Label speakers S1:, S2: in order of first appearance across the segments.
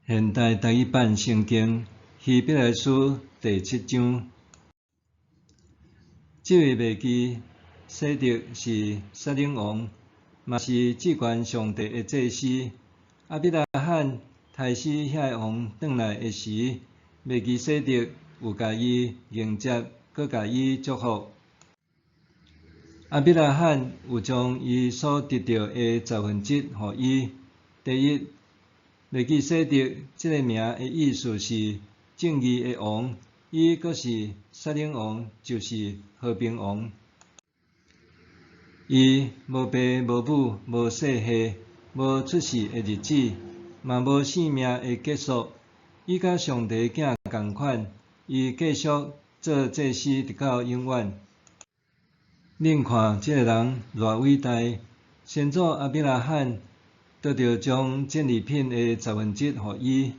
S1: 現代台語版聖經希伯來書第七章，這位麥基洗德是撒冷王，嘛是至懸上帝的祭司。亞伯拉罕刣死遐个王轉來的時，麥基洗德有共伊迎接，閣共伊祝福。亞伯拉罕有將伊所得著的十分之一予伊。第一，麥基洗德這个名的意思是正義的王，伊閣是撒冷王，就是和平王。伊無爸無母，無世系，無出世的日子，嘛無性命的結束。伊佮上帝囝仝款，伊繼續做祭司直到永遠。恁看這个人偌偉大！先祖亞伯拉罕都著將戰利品的十分之一予伊。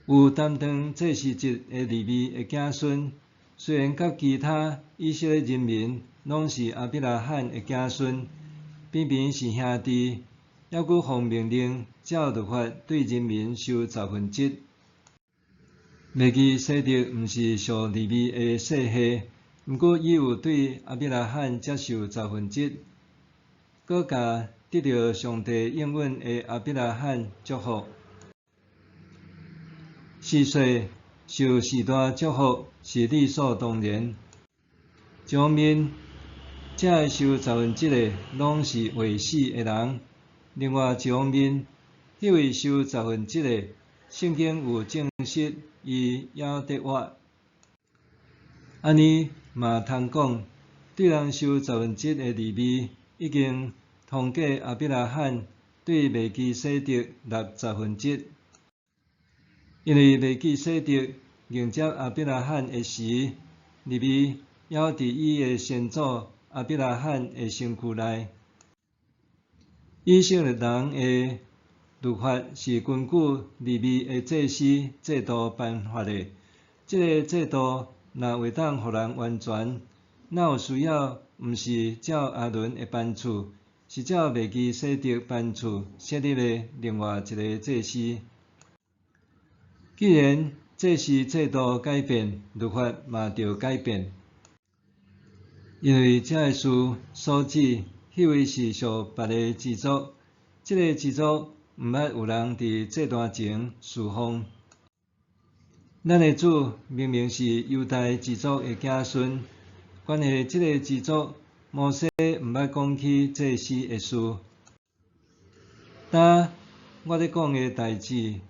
S1: 有擔當祭司職的利未的子孫，雖然佮其他以色列人民攏是亞伯拉罕的子孫，平平是兄弟，猶閣奉命令照律法對人民收十分之一。麥基洗德毋是屬利未的世系，毋過伊有對亞伯拉罕接受十分之一，閣共得著上帝應允的亞伯拉罕祝福。是說受時代祝福是理所當然。一方面，這个收十分之一的攏是未死的人；另外一方面，彼位收十分之一的，聖經有證實伊猶佇活。按呢嘛通講，對人收十分之一的利未已經通過亞伯拉罕對麥基洗德納十分之一。因為麥基洗德迎接亞伯拉罕的時，利未猶佇伊的先祖亞伯拉罕的身軀內。以色列人的律法是根據利未的祭司制度頒發的，這个制度若會當予人完全，哪有需要毋是照亞倫的班次，是照麥基洗德班次設立的另外一个祭司。既然祭司制度改變，律法嘛著改變。因為這个事所指，彼位是屬別个支族，這个支族毋捌有人佇祭壇前事奉。咱的主明明是猶大支族的子孫，關係這个支族，摩西毋捌講起祭司的事。今我咧講的代誌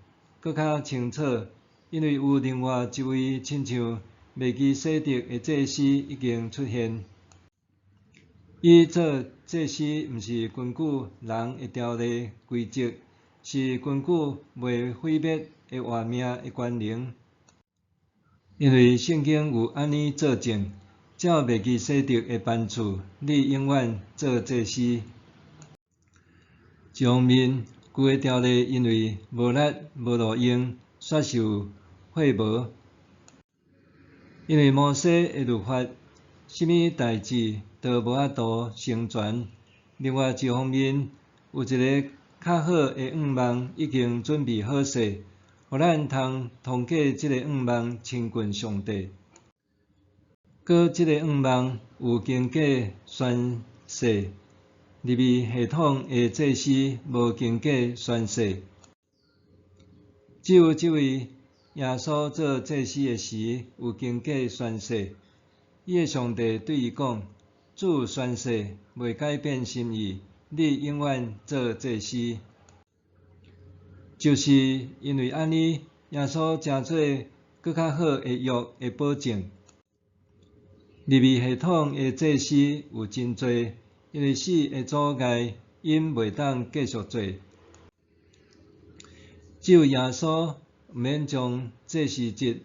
S1: 閣較清楚，因為有另外一位親像麥基洗德的祭司已經出現。伊做祭司毋是根據人的條例規則，是根據袂毀滅的活命的權能。因為聖經有按呢做證，照麥基洗德的班次，你永遠做祭司。一方面，舊的條例因為無力無路用，煞受廢無。因為摩西的律法，啥物代誌都無法度成全。另外一方面，有一个較好的願望已經準備好勢，予咱通通過這个願望親近上帝。閣這个願望有經過宣誓，利未系統的祭司無經過宣誓，只有這位耶穌做祭司的時有經過宣誓。伊的上帝對伊講：主宣誓，袂改變心意，你永遠做祭司。就是因為按呢，耶穌成做閣較好的約的保證。利未系統的祭司有真濟，因為死的阻礙，𪜶袂當繼續做。只有耶穌毋免將祭司職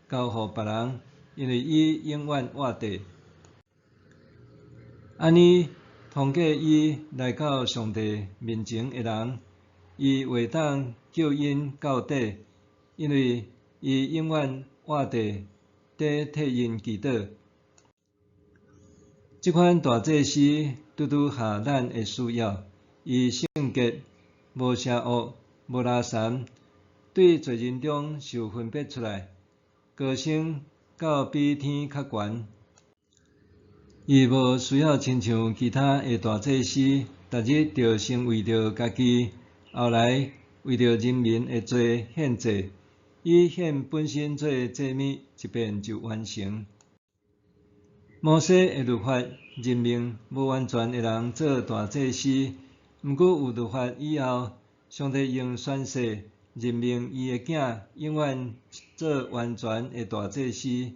S1: 交予別人，因為伊永遠活著。按呢，通過伊來到上帝面前的人，伊會當救𪜶到底，因為伊永遠活著，佇替𪜶祈禱。這款大祭司拄拄合咱的需要，伊聖潔，無邪惡，無垃圾，對罪人中受分別出來，高升到比天較懸。伊無需要親像其他的大祭司，逐日著先為著家己，後來為著人民的罪獻祭，伊獻本身做祭物，一遍就完成。摩西的律法任命無完全的人做大祭司，毋過有律法以後，上帝用宣誓任命伊的囝，永遠做完全的大祭司。